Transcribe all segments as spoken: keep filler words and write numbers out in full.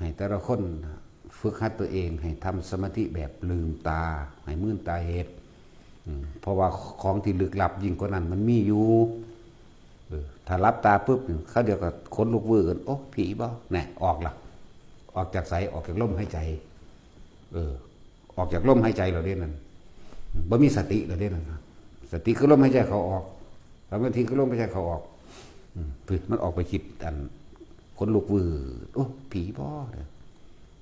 ให้แต่ละคนฝึกหัดตัวเองให้ทำสมาธิแบบลืมตา ให้มืนตาเฮ็ด อืม เพราะว่าของที่ลึกลับยิ่งกว่านั้นมันมีอยู่ เออ ถ้าหลับตาปุ๊บนี่ เขาเดียวก็ขนลุกวือกัน โอ้ ผีบ่ แน่ ออกละ ออกจากไส ออกจากลมหายใจ เออ ออกจากลมหายใจแล้วเด้นั่น บ่มีสติแล้วเด้นั่นนะ สติคือลมหายใจเข้าออก สมาธิคือลมหายใจเข้าออก อืม มันออกไปคิดอัน ขนลุกวือ โอ้ ผีบ่ เนี่ย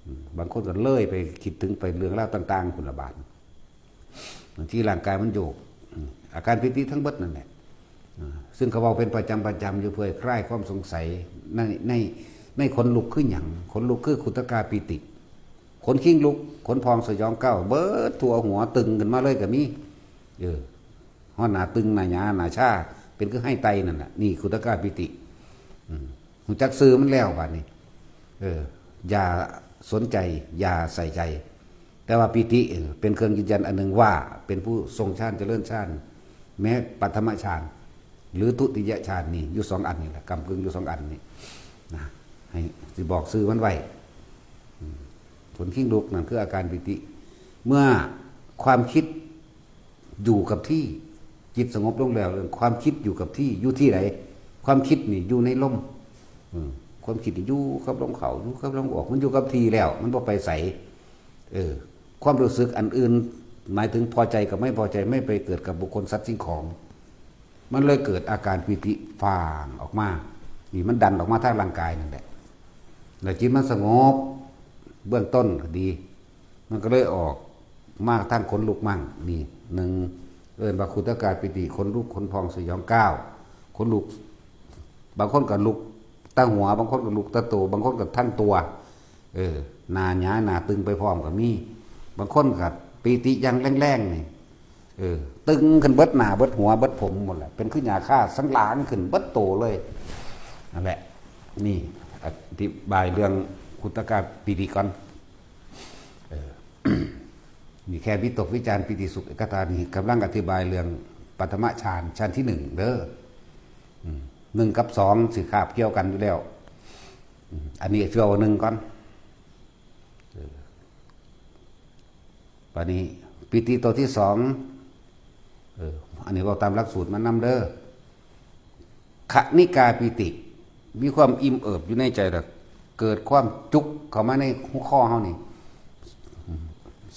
อืม บางคนก็เลยไปคิดถึงไปเรื่องราวต่างๆ พุ้นละบาด บางทีร่างกายมันโยก อืม อาการปีติทั้งเบิดนั่นแหละ อ่า ซึ่งเขาเว้าเป็นประจำประจำอยู่เพื่อคลายความสงสัย ใน ใน ในขนลุกคือหยัง ขนลุกคือขุทกาปีติ ขนคิงลุก ขนพองสยองก้าว เบิดทั่วหัวตึงขึ้นมาเลยก็มี เออ ฮอดหน้าตึงหน้าหยาหน้าชา เป็นคือไห้ไตนั่นน่ะ นี่ขุทกาปีติ อืม ฮู้จักชื่อมันแล้วบาดนี้ เออ อย่าสนใจ อย่าใส่ใจ แต่ว่าปีติ เออ เป็นเครื่องยืนยันอันหนึ่งว่า เป็นผู้ทรงฌานเจริญฌาน แม้ปฐมฌาน หรือทุติยฌานนี่ อยู่สองอันนี่แหละ ก้ำกึ่งอยู่สองอันนี่ นะ ให้สิบอกชื่อมันไว้ อืม ขนคิงลุกนั่นคืออาการปีติ เมื่อความคิดอยู่กับที่ จิตสงบลงแล้ว ความคิดอยู่กับที่ อยู่ที่ไหน ความคิดนี่อยู่ในลม อืม ความคิดนี่อยู่กับลมเข้า อยู่กับลมออก มันอยู่กับที่แล้ว มันบ่ไปไส เออ ความรู้สึกอันอื่น หมายถึงพอใจกับไม่พอใจ ไม่ไปเกิดกับบุคคลสัตว์สิ่งของ มันเลยเกิดอาการปีติฝ่างออกมา นี่มันดันออกมาทางร่างกายนั่นแหละ แล้วจิตมันสงบ เบื้องต้นก็ดี มันก็เลยออกมาทางขนลุกมั่ง นี่หนึ่ง เอิ้นว่าขุทกาปีติ ขนลุกขนพองสยองก้าว ขนลุก บางคนก็ลุกตาหัว บางคนก็ลุกตาโต บางคนก็ทั้งตัว เออ หน้าหยาหน้าตึงไปพร้อมก็มี บางคนก็ปีติอย่างแรงๆนี่ เออ ตึงขึ้นเบิดหน้าเบิดหัวเบิดผมหมดแหละ เป็นคือหญ้าคาสันหลังขึ้นเบิดโตเลย นั่นแหละ นี่อธิบายเรื่องขุทกาปีติก่อน เออ นี่แค่วิตกวิจารปีติสุขเอกคตา นี่กำลังอธิบายเรื่องปฐมฌาน ฌานที่หนึ่งเด้อ อืม หนึ่งกับสองสิคาบเกี่ยวกันอยู่แล้ว อืม อันนี้เชื่อว่าหนึ่งก่อน เออ บาดนี้ปีติตัวที่สอง เออ อันนี้เว้าตามหลักสูตรมันนำเด้อ ขณิกาปีติ มีความอิ่มเอิบอยู่ในใจแล้ว เกิดความจุกเข้ามาในหัวข้อเฮานี่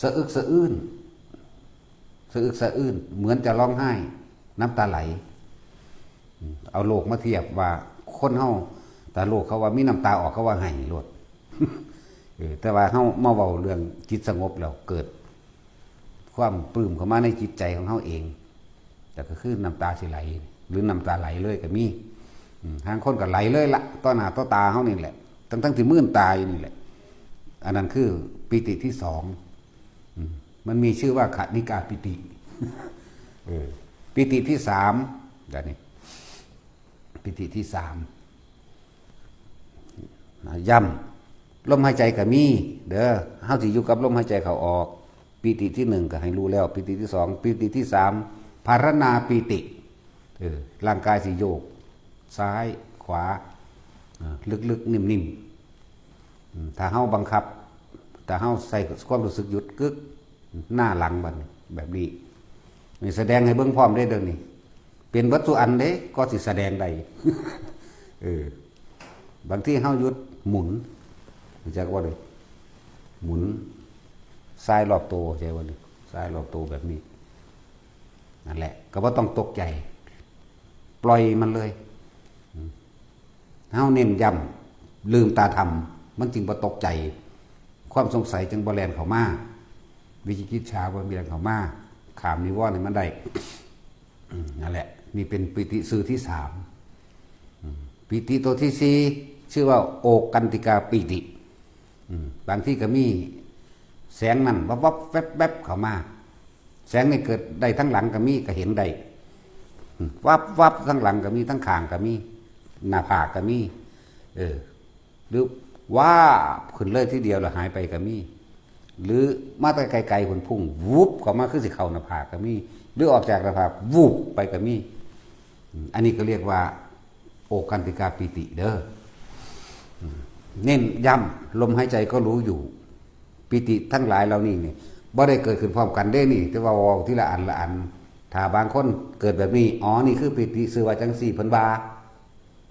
สะอึกสะอื้น สะอึกสะอื้น เหมือนจะร้องไห้ น้ำตาไหล เอาโลกมาเทียบว่าคนเฮา แต่โลกเขาว่ามีน้ำตาออก เขาว่าไห้โลด เออ แต่ว่าเฮามาเว้าเรื่องจิตสงบแล้วเกิด ความปลื้มเข้ามาในจิตใจของเฮาเอง แต่ก็คือน้ำตาสิไหล หรือน้ำตาไหลเลยก็มี อืม บางคนก็ไหลเลยละ ต่อหน้าต่อตาเฮานี่แหละ ทั้งๆที่มืนตาอยู่นี่แหละ อันนั้นคือปีติที่สอง อืม มันมีชื่อว่าขณิกาปีติ เออ ปีติที่สาม แบบนี้ ปีติที่สาม นะ ย้ำ ลมหายใจก็มี เด้อ เฮาสิอยู่กับลมหายใจเข้าออก ปีติที่หนึ่งก็ให้รู้แล้ว ปีติที่สอง ปีติที่สาม ภารณาปีติ เออ ร่างกายสิโยก ซ้าย ขวา อ่า ลึกๆ นิ่มๆ อืม ถ้าเฮาบังคับ ถ้าเฮาใส่ความรู้สึกหยุดกึก หน้าหลังบัดนี้ แบบนี้ นี่แสดงให้เบิ่งพร้อมได้เด้อนี่ เป็นเบิดซุอันเด้ ก็สิแสดงได้ เออ บางทีเฮาหยุดหมุน รู้จักบ่เด้ หมุน ซ้ายรอบโต ใช่บ่นี่ ซ้ายรอบโตแบบนี้ นั่นแหละ ก็บ่ต้องตกใจ ปล่อยมันเลย อืม เฮาเน้นย้ำ ลืมตาทำ มันจึงบ่ตกใจ ความสงสัยจึงบ่แล่นเข้ามา วิจิกิจฉาบ่แล่นเข้ามา ข้ามนิวรณ์ให้มันได้ อืม นั่นแหละ นี่เป็นปีติชื่อที่สาม อืม ปีติตัวที่สี่ ชื่อว่าโอกันติกาปีติ อืม บางทีก็มีแสงนั่นวับวับแวบแวบเข้ามา แสงนี่เกิดได้ทั้งหลังก็มี ก็เห็นได้ อืม วับวับทั้งหลังก็มี ทั้งข้างก็มี หน้าผากก็มี เออ หรือวาบขึ้นเลยทีเดียวแล้วหายไปก็มี หรือมาแต่ไกลๆ พุ่น พุ่งวุบเข้ามา คือสิเข้าหน้าผากก็มี หรือออกจากหน้าผาก วุบไปก็มี อืม อันนี้ก็เรียกว่า โอกันติกาปีติเด้อ อืม เน้นย้ำ ลมหายใจก็รู้อยู่ ปีติทั้งหลายเหล่านี้นี่บ่ได้เกิดขึ้นพร้อมกันเด้นี่ แต่ว่าเว้าทีละอันละอัน ถ้าบางคนเกิดแบบนี้ อ๋อ นี่คือปีติ ชื่อว่าจังซี่ เพิ่นว่า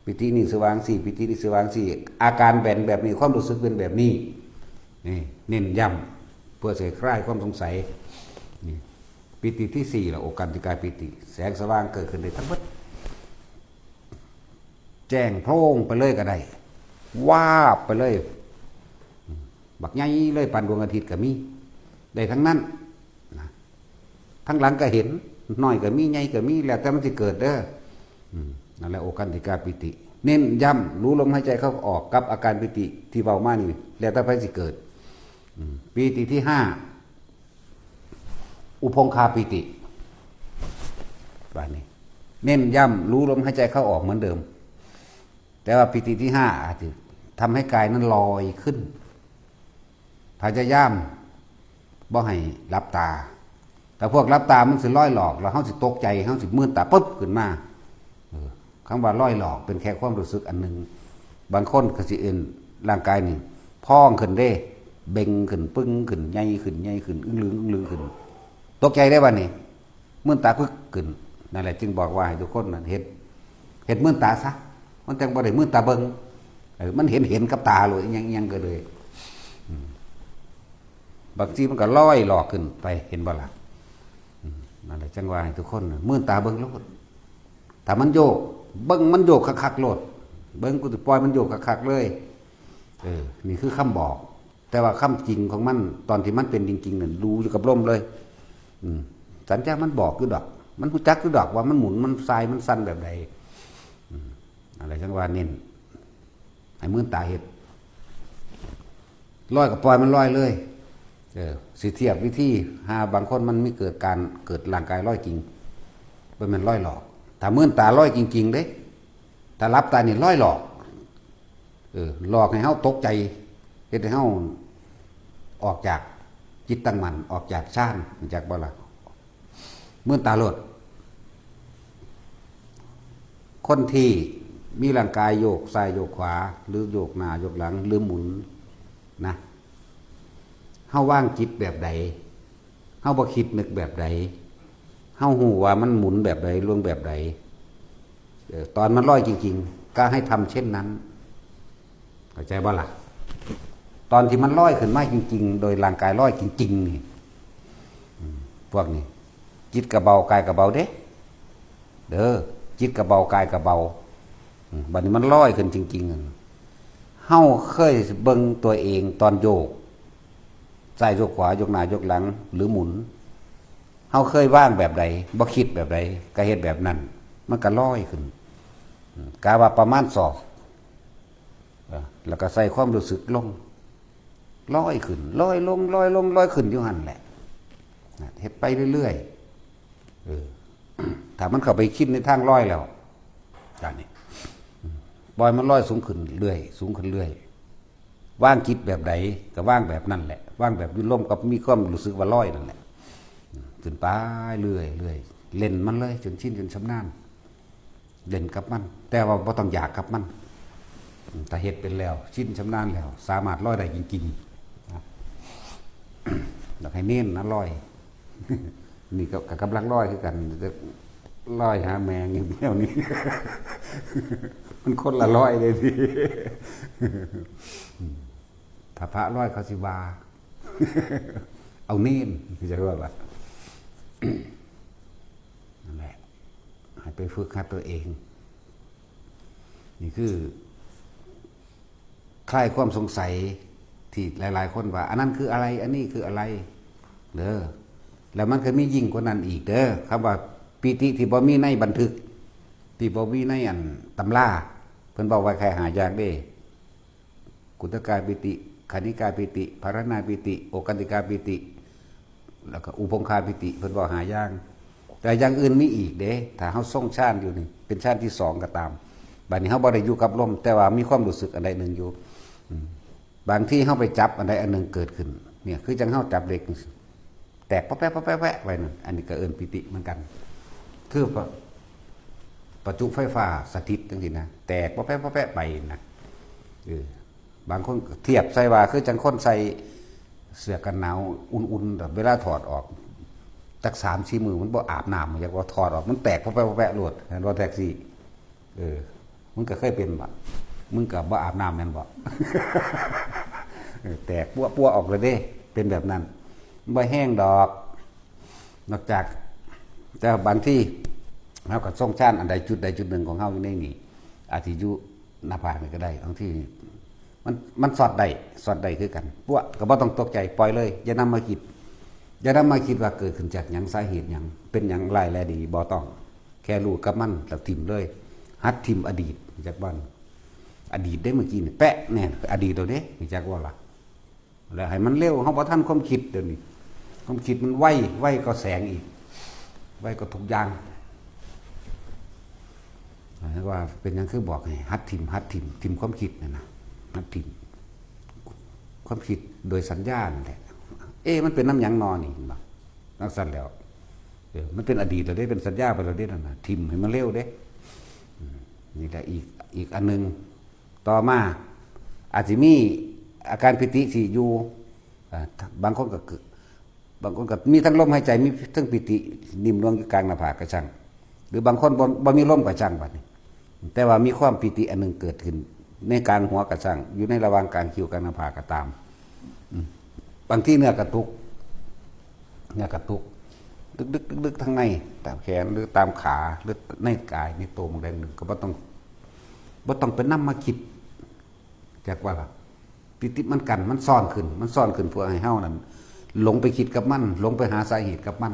ปีตินี่ชื่อว่าจังซี่ ปีตินี่ชื่อว่าจังซี่ อาการเป็นแบบนี้ ความรู้สึกเป็นแบบนี้ นี่เน้นย้ำเพื่อสิคลายความสงสัย นี่ปีติที่สี่ละ โอกันติกาปีติ แสงสว่างเกิดขึ้นได้ทั้งหมด แจ้งโพร่งไปเลยก็ได้ วาบไปเลย บักใหญ่เลยปานดวงอาทิตย์ก็มี ได้ทั้งนั้นนะ ทั้งหลังก็เห็น น้อยก็มี ใหญ่ก็มี แล้วแต่มันสิเกิดเด้อ อืม นั่นแหละ โอกันติกาปีติ เน้นย้ำ รู้ลมหายใจเข้าออกกับอาการปีติที่เว้ามานี่ แล้วแต่ไผสิเกิด อืม ปีติที่ห้า อุพงคาปีติ ว่านี่ เน้นย้ำ รู้ลมหายใจเข้าออกเหมือนเดิม แต่ว่าปีติที่ห้า อาจจะทำให้กายนั้นลอยขึ้น พยายามบ่ให้หลับตา แต่พวกหลับตามันสิลอยหลอก แล้วเฮาสิตกใจ เฮาสิมืดตาปุ๊บขึ้นมา เออ คำว่าลอยหลอกเป็นแค่ความรู้สึกอันหนึ่ง บางคนก็สิเอิ้นร่างกายนี่พองขึ้นเด้ เบ่งขึ้น ปึ้งขึ้น ใหญ่ขึ้น ใหญ่ขึ้น อึ้งลึง อึ้งลึงขึ้น ตกใจได้บัดนี้ มืดตาปึ๊กขึ้น นั่นแหละจึงบอกว่าให้ทุกคนน่ะเฮ็ด เฮ็ดมืดตาซะ มันจั่งบ่ได้มืดตาเบิ่ง เออ มันเห็น เห็นกับตาโลด อิหยัง อิหยังก็เลย อืม บางทีมันก็ลอยหลอกขึ้นไป เห็นบ่ล่ะ อืม นั่นแหละจั่งว่าให้ทุกคนน่ะมืดตาเบิ่งโลด ถ้ามันโยก เบิ่งมันโยกคักๆโลด เบิ่งกูสิปล่อยมันโยกคักๆเลย เออ นี่คือคำบอก แต่ว่าคำจริงของมัน ตอนที่มันเป็นจริงๆนั่น ดูอยู่กับลมเลย อืม สัญญามันบอกอยู่ดอก มันฮู้จักอยู่ดอกว่ามันหมุน มันส่าย มันสั่นแบบใด อืม อะไรจั่งว่าเน้น ให้มืดตาเฮ็ด ลอยก็ปล่อยมันลอยเลย เออ สิเทียบวิธี หาบางคนมันมีเกิดการ เกิดร่างกายลอยจริง บ่แม่นลอยหลอก ถ้ามืดตาลอยจริงๆเด้ ถ้าหลับตานี่ลอยหลอก เออ หลอกให้เฮาตกใจ เฮ็ดให้เฮาออกจากจิตตั้งมั่น ออกจากฌาน รู้จักบ่ล่ะ มืดตาโลด คนที่มีร่างกายโยกซ้ายโยกขวา หรือโยกหน้าโยกหลัง หรือหมุนนะ เฮาวางจิตแบบใด เฮาบ่คิดนึกแบบใด เฮาฮู้ว่ามันหมุนแบบใด ลงแบบใด เออ ตอนมันลอยจริงๆ ก็ให้ทำเช่นนั้น เข้าใจบ่ล่ะ ตอนที่มันลอยขึ้นมาจริงๆ โดยร่างกายลอยจริงๆนี่ อืม พวกนี้ จิตก็เบา กายก็เบาเด้ เด้อ จิตก็เบา กายก็เบา อืม บัดนี้มันลอยขึ้นจริงๆนั่น เฮาเคยเบิ่งตัวเองตอนโยก ซ้ายโยกขวา โยกหน้าโยกหลัง หรือหมุน เฮาเคยวางแบบใด บ่คิดแบบใด ก็เฮ็ดแบบนั้น มันก็ลอยขึ้น อืม กะว่าประมาณศอก เออ แล้วก็ใส่ความรู้สึกลง ลอยขึ้น ลอยลง ลอยลง ลอยขึ้นอยู่หั่นแหละ นะ เฮ็ดไปเรื่อยๆ เออ ถ้ามันเข้าไปคิดในทางลอยแล้ว จานนี้ อืม ปล่อยมันลอยสูงขึ้นเรื่อย สูงขึ้นเรื่อย วางจิตแบบใดก็วางแบบนั้นแหละ วางแบบอยู่ลมกับมีความรู้สึกว่าลอยนั่นแหละ อืม ขึ้นไปเรื่อยๆ เล่นมันเลย จนชิน จนชำนาญ เล่นกับมัน แต่ว่าบ่ต้องอยากกับมัน อืม ถ้าเฮ็ดเป็นแล้ว ชินชำนาญแล้ว สามารถลอยได้จริงๆ นะ อยากให้เน้นนะลอย นี่ก็ ก็กำลังลอยคือกัน แต่ลอยหาแมงอยู่เดี๋ยวนี้ มันคนละลอยเลยพี่ ถ้าพระลอยเขาสิว่า เอาเน้น คือจะว่าล่ะ นั่นแหละ ให้ไปฝึกหัดตัวเอง นี่คือ คลายความสงสัยที่หลายๆคนว่า อันนั้นคืออะไร อันนี้คืออะไร เด้อ แล้วมันก็มียิ่งกว่านั้นอีกเด้อ คำว่าปีติที่บ่มีในบันทึก ที่บ่มีในอันตำรา เพิ่นบอกไว้แค่ห้าอย่างเด้ กุตตกาปีติ คณิกาปีติ ภารณาปีติ โอกันติกาปีติ แล้วก็อุพงคาปีติ เพิ่นบอกห้าอย่าง แต่อย่างอื่นมีอีกเด้ ถ้าเฮาทรงฌานอยู่นี่ เป็นฌานที่สองก็ตาม บัดนี้เฮาบ่ได้อยู่กับลม แต่ว่ามีความรู้สึกอันใดหนึ่งอยู่ อืม บางทีเฮาไปจับอันใดอันหนึ่งเกิดขึ้น เนี่ย คือจั่งเฮาจับเหล็ก แตกปะแปะปะแปะแปะไปนั่น อันนี้ก็เอิ้นปีติเหมือนกัน คือประ ประจุไฟฟ้าสถิตจั่งซี้นะ แตกปะแปะปะแปะไปนะ เออ บางคนก็เทียบใส่ว่าคือจั่งคนใส่เสื้อกันหนาวอุ่นๆ แต่เวลาถอดออก จักสามสี่มื้อมันบ่อาบน้ำ อยากว่าถอดออก มันแตกแปะๆๆ โลด เห็นบ่ แท็กซี่ เออ มึงก็เคยเป็นบ่ มึงก็บ่อาบน้ำแม่นบ่ เออ แตกปัวๆ ออกเลยเด้ เป็นแบบนั้น บ่แห้งดอก นอกจาก แต่บางที เฮาก็ทรงฌานอันใดจุดใดจุดหนึ่งของเฮาอยู่ในนี่ อาจสิอยู่หน้าผากนี่ก็ได้ บางที มัน มันสอดได้ สอดได้คือกัน ปัวก็บ่ต้องตกใจ ปล่อยเลย อย่านำมาคิด อย่านำมาคิดว่าเกิดขึ้นจากหยัง สาเหตุหยัง เป็นหยัง ร้ายแลดี บ่ต้อง แค่รู้กับมัน แล้วถิ่มเลย หัดถิ่มอดีต จักวัน อดีตเด้ เมื่อกี้นี่ แปะ แน่ อดีตแล้วเด้ จักว่าล่ะ แล้วให้มันเร็ว เฮาบ่ทันความคิดเดี๋ยวนี้ ความคิดมันไว ไวกว่าแสงอีก ไวกว่าทุกอย่าง ว่าเป็นหยังคือบอกให้หัดถิ่ม หัดถิ่ม ถิ่มความคิดนั่นนะ หัดถิ่ม ความคิดโดยสัญญานั่นแหละ เอ๊ะ มันเป็นนำหยังนอนี่ เห็นบ่ จั่งซั้นแล้ว เออ มันเป็นอดีตแล้วเด้ เป็นสัญญาไปแล้วเด้ นั่นน่ะ ถิ่มให้มันเร็วเด้ อืม นี่แหละอีก อีกอันหนึ่ง ต่อมา อาจสิมีอาการปีติสิอยู่ อ่า บางคนก็คือ บางคนก็มีทั้งลมหายใจ มีทั้งปีตินิ่มนวลอยู่กลางหน้าผากกะซั่ง หรือบางคนบ่ บ่มีลมกะซั่งบัดนี้ แต่ว่ามีความปีติอันหนึ่งเกิดขึ้นในกลางหัวกะซั่ง อยู่ในระหว่างกลางคิ้วกลางหน้าผากกะตาม อืม บางทีเนื้อกะตุก เนื้อกะตุก ลึกๆๆๆ ทางใน ตามแขน หรือตามขา หรือในกาย ในตัวหม่องใดหนึ่ง ก็บ่ต้อง บ่ต้องไปนำมาคิด จักว่าล่ะ ปีติมันกั้น มันซ่อนขึ้น มันซ่อนขึ้นเพื่อให้เฮานั้น หลงไปคิดกับมัน หลงไปหาสาเหตุกับมัน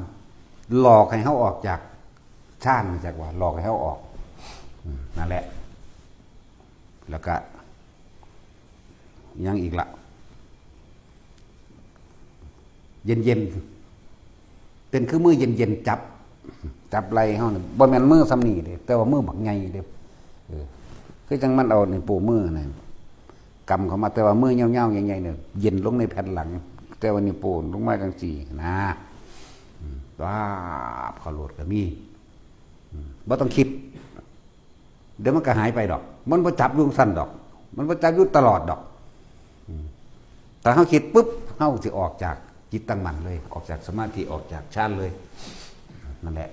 หลอกให้เฮาออกจากฌาน จักว่า หลอกให้เฮาออก อืม นั่นแหละ แล้วก็ หยังอีกละ เย็นๆ เป็นคือมือเย็นๆ จับ จับไหล่เฮานี่ บ่แม่นมือส่ำนี้เด้ แต่ว่ามือบักใหญ่เด้ เออ คือจั่งมันเอานิ้วโป้งมือนี่กำเข้ามา แต่ว่ามือยาวๆ ใหญ่ๆ เนี่ย เย็นลงในแผ่นหลัง แต่ว่านิ้วโป้งลงมาจั่งซี้นะ อืม ป๊าบ เข้าโลดก็มี อืม บ่ต้องคิด เดี๋ยวมันก็หายไปดอก มันบ่จับอยู่ซั่นดอก มันบ่จับอยู่ตลอดดอก อืม ถ้าเฮาคิดปุ๊บ เฮาสิออกจากจิตตั้งมั่นเลย ออกจากสมาธิ ออกจากฌานเลย นั่นแหละ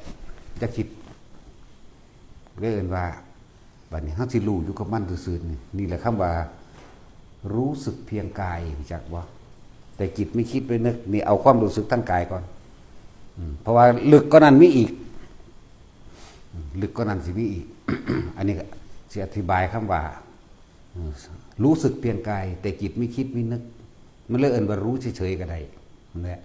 จะคิด เรียกว่า บัดนี้เฮาสิรู้อยู่กับมันซื่อๆ นี่ นี่แหละคำว่า รู้สึกเพียงกาย รู้จักบ่ แต่จิตไม่คิดไม่นึก นี่เอาความรู้สึกทางกายก่อน อืม เพราะว่าลึกกว่านั้นมีอีก อืม ลึกกว่านั้นสิมีอีก อันนี้ก็สิอธิบายคำว่า อืม รู้สึกเพียงกาย แต่จิตไม่คิดไม่นึก มันเลยเอิ้นว่ารู้เฉยๆ ก็ได้ นั่นแหละ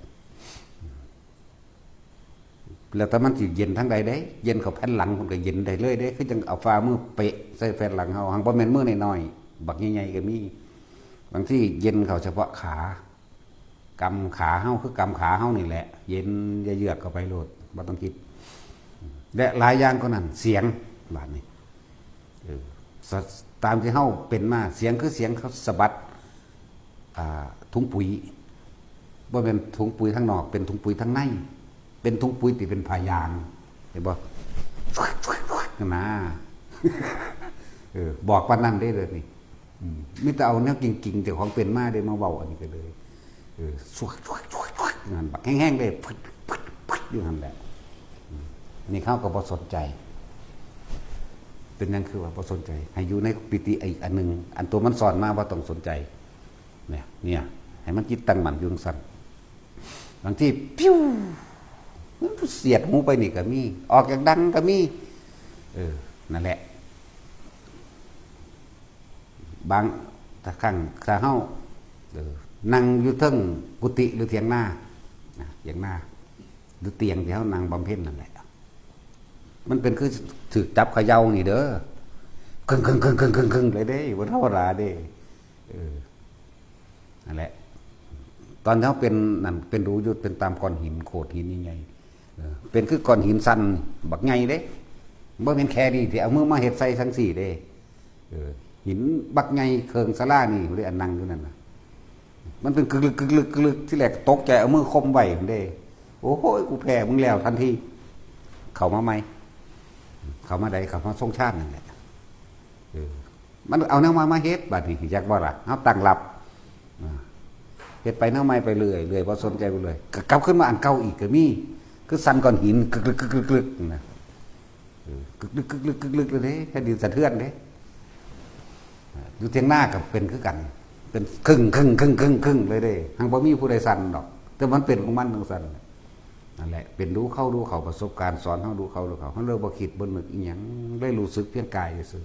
แล้วแต่มันสิเย็นทางใดเด้ เย็นเข้าแผ่นหลัง มันก็เย็นได้เลยเด้ คือจั่งเอาฝ่ามือเปะใส่แผ่นหลังเฮา หั้งบ่แม่นมือน้อยๆ บักใหญ่ๆ ก็มี บางทีเย็นเข้าเฉพาะขา กำขาเฮา คือกำขาเฮานี่แหละ เย็นเยือกๆ เข้าไปโลด บ่ต้องคิด และหลายอย่างกว่านั้น เสียง บาดนี้ เออ ส- ตามที่เฮาเป็นมา เสียงคือเสียงเขาสะบัด อ่า ถุงปุ๋ย บ่แม่นถุงปุ๋ยทางนอก เป็นถุงปุ๋ยทางใน เป็นถุงปุ๋ยที่เป็นผ้ายาง เห็นบ่ นะ เออ บอกปานนั้นเด้ เดี๋ยวนี้ อืม มีแต่เอาแนวจริงๆ เจ้าของเป็นมาเด้ มาเว้าอันนี้ก็เลย เออ สวก สวก สวก สวก นั่น บักแห้งๆ เลย ปึ๊ด ปึ๊ด ปึ๊ด อยู่หั่นแหละ อืม นี่เขาก็บ่สนใจ เป็นหยังคือว่าบ่สนใจ ให้อยู่ในปีติอีกอันหนึ่ง อันตัวมันซ่อนมาบ่ต้องสนใจ เนี่ย เนี่ย ให้มันจิตตั้งมั่นอยู่จั่งซั้น บางที ปิ้ว มันเสียดหูไปนี่ก็มี ออกอย่างดังก็มี เออ นั่นแหละ บาง ถ้าครั้ง ถ้าเฮา เออ นั่งอยู่เทิงกุฏิหรือเถียงนา นะ เถียงนา หรือเตียงที่เฮานั่งบำเพ็ญนั่นแหละ มันเป็นคือถืกจับเขย่านี่เด้อ กึ่งๆๆๆๆ เลยเด้ บ่ธรรมดาเด้ เออ นั่นแหละ ตอนเฮาเป็นนั่น เป็นรู้อยู่ เป็นตามก้อนหิน โขดหินใหญ่ๆ เออ เป็นคือก้อนหินสั่น บักใหญ่เด้ บ่แม่นแค่นี้ที่เอามือมาเฮ็ดใส่จั่งซี้เด้ เออ หินบักใหญ่เคิงศาลานี่เลย อันนั่งอยู่นั่นน่ะ มันเป็นกึกลึก กึกลึก กึกลึก ที่แรกตกใจ เอามือคมไว้หั่นเด้ โอ้โห กูแพ้มึงแล้วทันที เข้ามาใหม่ เข้ามาใด เข้ามาทรงฌานนั่นแหละ เออ มันเอาแนวมามาเฮ็ดบัดนี้ อยากบ่ล่ะ เฮาตั้งหลับ อ่า เฮ็ดไปแนวใหม่ไปเรื่อยเรื่อย บ่สนใจไปเลย ก็กลับขึ้นมาอันเก่าอีกก็มี คือสั่นก้อนหิน กึกกึกกึกกึกกึกนะ เออ กึกกึกกึกกึกกึกกึกเลยเด้ แผ่นดินสะเทือนเด้ อ่า อยู่เถียงนาก็เป็นคือกัน เป็นครึ่งครึ่งครึ่งครึ่งครึ่งเลยเด้ หังบ่มีผู้ใดสั่นดอก แต่มันเป็นของมันจั่งซั่น นั่นแหละ เป็นรู้เข้ารู้เข้า ประสบการณ์สอนเฮารู้เข้ารู้เข้า เฮาเลยบ่คิดบ่นึกอีหยัง เลยรู้สึกเพียงกายซื่อ